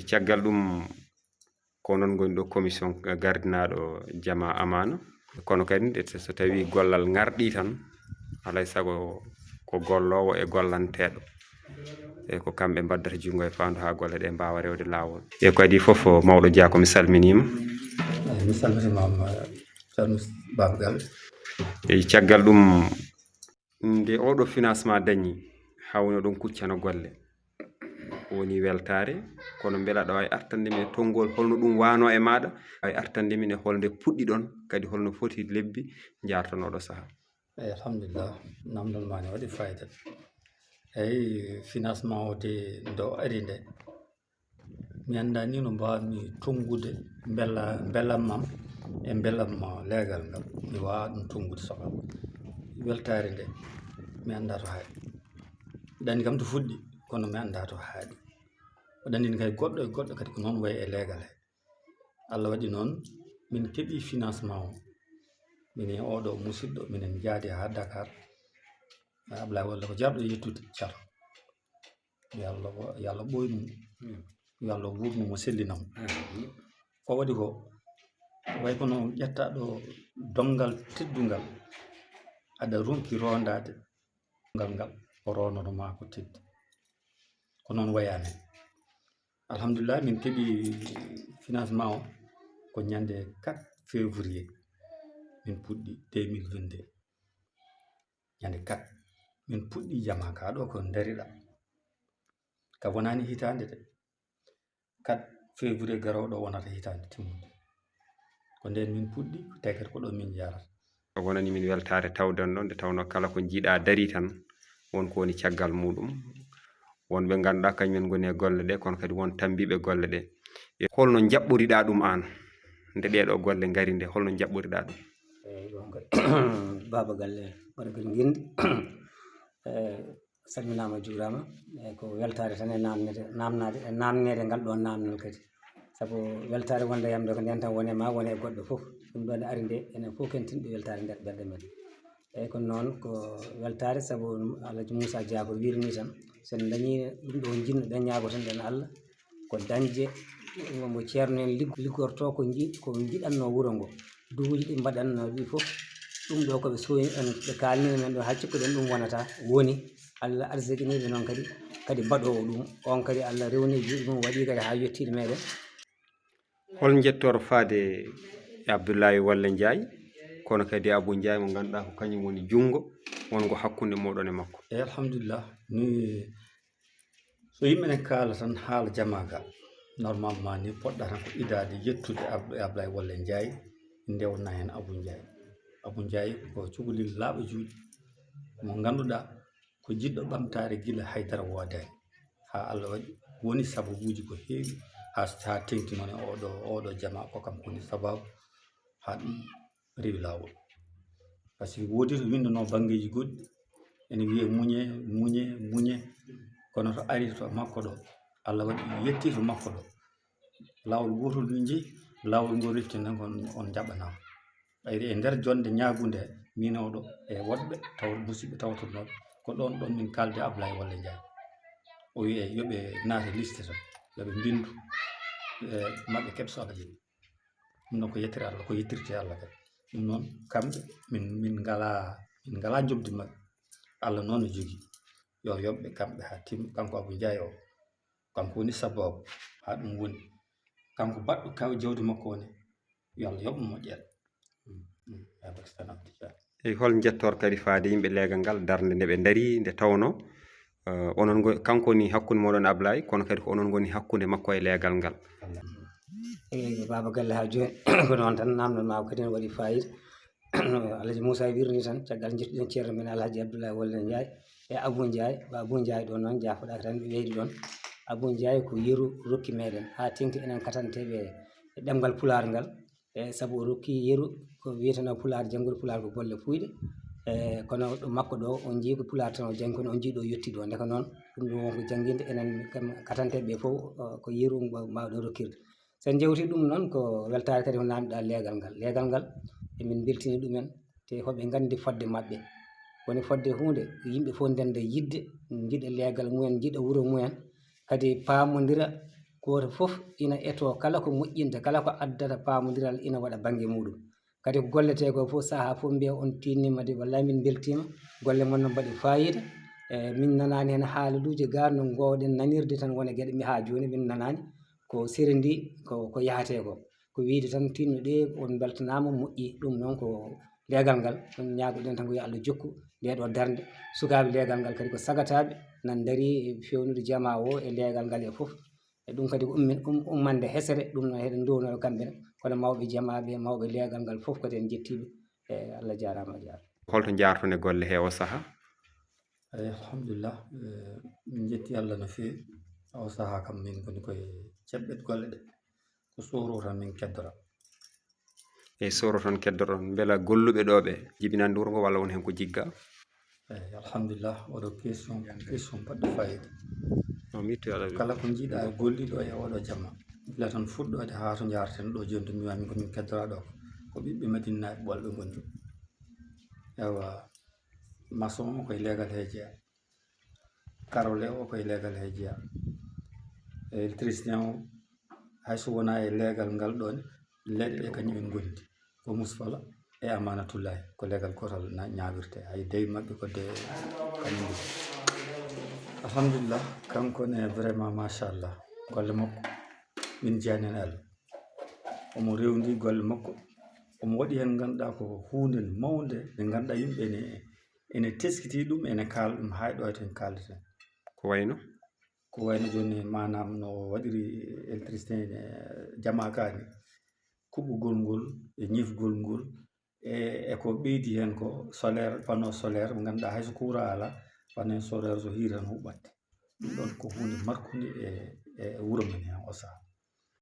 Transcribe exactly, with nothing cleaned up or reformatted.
Caggal ɗum, ko noon ngoni ɗo commission gardinaaɗo jama amaana. Kono kadi, nde so tawi gollal ngarɗi tan, alay sago ko golloowo e gollanteeɗo. E ko kamɓe mbaddata junngo e faandu haa golle ɗe mbaawa rewde laawol. E ko adii fof, mawɗo Dia, ko mi salminiima. Eyi, mi salminiima, Salmis Baaba Galle. Eyi, caggal ɗum, nde oɗo financement dañi, hawno ɗon kuccano golle. Woni weltaare, kono mbela aɗa waawi artande min e tonngol holno ɗum waano e maaɗa? Waawi artande min e holnde puɗɗiɗon, kadi holno foti lebbi njaartonoɗo saha? Eyi, alhamdulillah, namdal ma ne waɗi fayida. Eyi, financement o de ndo ari nde, mi anndaa ni no mbaawmi tonngude mbela-, mbelamma am e mbelamma leegal ngal. Mi waawaa ɗum tonngude so kam. Weltaare nde, mi anndaa to haaɗi. Ɗani kam to fuɗɗi, kono mi anndaa to haaɗi. O ɗanini kay goɗɗo e goɗɗo kadi ko noon wayi e leegal he. Allah waɗi noon, min keɓi financement o. Min e oɗo musidɗo, minen njaadi haa Dakar. Ablaye Walla ko jarɗo yettude, jar. Yo Allah, yo Allah ɓooynu mo. Yo Allah wuurnu mo, sellina mo. Ko waɗi ko, way kono ƴetta ɗo donngal teddungal, aɗa ronki rondaade donngal ngal, o rondono ma ko teddi. Ko noon wayaani. Alhamdulillah, min keɓi financement o ko ñande quatre février. Min puɗɗi deux mille vingt-deux. Ñande quatre, min puɗɗi jama ka ɗo ko ndariɗa. Ka wonaani hitaande de. Quatre février garooɗo wonata hitaande timmude. Ko ndeen min puɗɗi, ko tawete ko ɗo min njaarata. Wonani min weltaare tawde on ɗo, nde tawnoo kala ko njiɗaa darii tan, won ko woni caggal muuɗum. Won ɓe ngannduɗaa kañumen ngoni e golle ɗe, kono kadi won tammbiiɓe golle ɗe. E holno njaɓɓoriɗaa ɗum aan, nde ɗee ɗoo golle ngari nde, holno njaɓɓoriɗaa ɗum? Eyi, ɗum kay, Baaba Galle, bargal nginndi. Eh, salminaama, juuraama. Eh, ko weltaare tan e naamnede, naamnaade, e naamneede ngal ɗoon naamnal kadi. Sabu weltaare wonde yam nde ko ndeen tan woni e ma, woni e goɗɗo fof. Ɗum ɗoon ari nde, enen fof ken tinɓe weltaare nder ɓerɗe men. Eyi, ko noon, ko weltaare sabu Alhaji Moussa Dia ko wiiri ni tan. So en dañii ɗum ɗo njinno ɗen, ñaagoten ɗen Allah, ko dañde mo ceerno en lig-, liggorto ko nji-, ko njiɗatnoo wuro ngo. Duuji ɗi mbaɗatnoo ɗi fof, ɗum ɗo ko ɓe sooyni en, ɓe kaalnii men ɗo, haa cikkuɗen ɗum wonata, woni. Allah arsikinii ɓe noon kadi, kadi mbaɗoowo ɗum. On kadi Allah rewni juuɗe mum, waɗi kadi haa yettii meɗen. Hol njettoor faade e Abdoulaye Walla Ndiaye, kono kadi Abou Ndiaye mo ngannduɗaa ko kañum woni junngo wonngo hakkunde mooɗon e makko? Eyi, alhamdulillah. Ni So yimɓe ne kaala tan haala jama ka, normalement ni poɗɗa tan ko idaade yettude Ab-, Ablaye Walla Ndiaye, ndewna heen Abou Ndiaye. Abou Ndiaye ko cukalel laaɓa juuɗe, mo ngannduɗaa ko jiɗɗo ɓamtaare gila haydara woodaani. Haa Allah waɗi woni sababuuji ko heewi haa, haa teŋti noon e oɗo, oɗo jama ko kam woni sababu haa ɗum rewi laawol. Par ce que woodi to winndanoo banngeeji goɗɗi, ene wiyee muñee, muñee, muñee. Kono to ari to makko ɗo, Allah waɗi yettii to makko ɗo. Laawol ngootol min njehi, laawol ngol refti noon ko on njaɓanaama. Ɓayri e nder jonnde ñaagunde, miin oɗo e woɗɓe taw musiɓɓe tawtornooɓe, ko ɗoon ɗoon min kaaldi Ablaye Walla Ndiaye. O wiyee yo ɓe naate liste tan, yo ɓe mbinndu, e maɓɓe keɓ so Allah jaɓi. Ɗum noon ko yettere Allah, ko yettirte Allah kadi. Ɗum noon kamɓe min, min ngalaa, min ngalaa njoɓdi maɓɓe. Allah noon no jogii. Yo yoɓ ɓe kamɓe haa timma. Kanko Abou Ndiaye o, kanko woni sababu haa ɗum woni. Kanko baɗɗo kaw jawdi makko woni. Yo Allah yoɓ mo moƴƴere. Mm, mm. Yaa barke Tan Abdou Dia. Eyi, hol njettoor kadi faade yimɓe leegal ngal, darnde nde ɓe ndarii, nde tawnoo, eh, onon ngo-, kanko woni hakkunde mooɗon Ablaye, kono kadi ko onon ngoni hakkunde makko e leegal ngal? Eyi, Baaba Galle, haa jooni ko noon tan, naamndal maa o kadi ne waɗi fayida. Alhaji Moussa wiirni tan, caggal njettuɗen ceerno men Alhaji Abdoulaye Walla Ndiaye e Abou Ndiaye. Ba Abou Ndiaye ɗoon noon, jaafoɗaaka tan, ɓe weydi ɗoon. Abou Ndiaye ko yeru rokki meɗen, haa teŋti enen katanteeɓe e ɗemngal Pulaar ngal. E sabu o rokki yeru ko wiyetenoo Pulaar, janngol Pulaar ko golle puuyɗe. E kono ɗo makko ɗo, on njii ko Pulaar tan o janngi, kono on njii ɗo yetti ɗo. Ndeke noon, ɗum ɗum won ko jannginde enen kam katanteeɓe ɓe fof, o, ko yeru mba-, mbaawɗen rokkirde. So en njewtii ɗum noon, ko weltaare kadi ko naamndiɗaa leegal ngal. Leegal ngal, emin mbeltini ɗumen, te hoɓe nganndi fodde maɓɓe. Woni fodde huunde, yimɓe fof ndennda yiɗde, njiɗa leegal mumen, njiɗa wuro mumen, kadi paamondira, gooto fof ina etoo kala ko moƴƴinta, kala ko addata paamondiral ina waɗa bannge muuɗum. Kadi ko golletee ko fof, sahaa fof mbiya on tiinniima de, wallaahi min mbeltiima, golle mon no mbaɗi faayiida. E, min nanaani heen haaluuji gaa no ngoowɗen nanirde tan wona geɗe, mi haa jooni min nanaani ko sere ndi ko, ko yahatee ko. Ko wiyde tan tinno ɗe, on mbeltanaama, moƴƴi. Ɗum noon ko leegal ngal, ɗum ñaagoɗen tan ko yo Allah jokku ndee ɗo darnde. Sukaaɓe leegal ngal kadi ko sagataaɓe, nan ndarii e feewnude jamaa o e leegal ngal e fof. E ɗum kadi ko ummin-, um-, ummande hesere, ɗum noon heɗen nduwnoo kamɓe ne, kono mawɓe jamaaɓe, mawɓe leegal ngal fof kadi en njettiiɓe. E Allah jaaraama, a jaaraama. Holto njaarton e golle he o sahaa? Eyi, alhamdulillah, eh, min njetti Allah no feewi. O sahaa kam min ngoni koye ceɓɓet golle ɗe. Ko sooro tan min keddora. E sooro tan keddoton. Mbela golluɓe ɗo ɓe jibinande wuro ngo walla won heen ko jigga? Eyi, alhamdulillah, oɗo question, question baɗɗo fayida. O mi ittu Allah. Kala ko jiiɗa e golliɗo e oɗo jamma, gila tan fuɗɗoode haa to njaarten ɗo jooni, to mi wami ko min keddora ɗo, ko ɓiɓɓe Madinaaɓe ɓolɓe ngoni. Ewa, maçon o koye leegal he jeeya, karole o koye leegal he jeeya, électricien o, hay so wona e leegal ngal ɗon, leɗɗe ɗe kañum en gondi. Ko Musfala e Amanatullahi, ko leegal gootal na-, ñaawirte. Hay dey maɓɓe ko de kañum ɗum. Alhamdulillah, kanko ne vraiment machallah, golle makko min jeyani en Allah. Omo rewndi golle makko, omo waɗi heen ngannduɗaa ko huunde mawnde nde ngannduɗaa yimɓe ene, ene teskiti ɗum, ene kaala ɗum, hay ɗo ten kaaldaten. Ko wayno? Ko wayno jooni maanaam no waɗiri électricité, eh, jamaa kaa ni, kuɓɓugol ngol e ñifgol ngol, e, e ko ɓeydi heen ko solaire, panneau solaire, mo ngannduɗaa hay so courant alaa, panneau solaire so hiiri tan huɓɓat. Ɗum ɗon ko huunde markunde e, e wuro men heen o sahaa.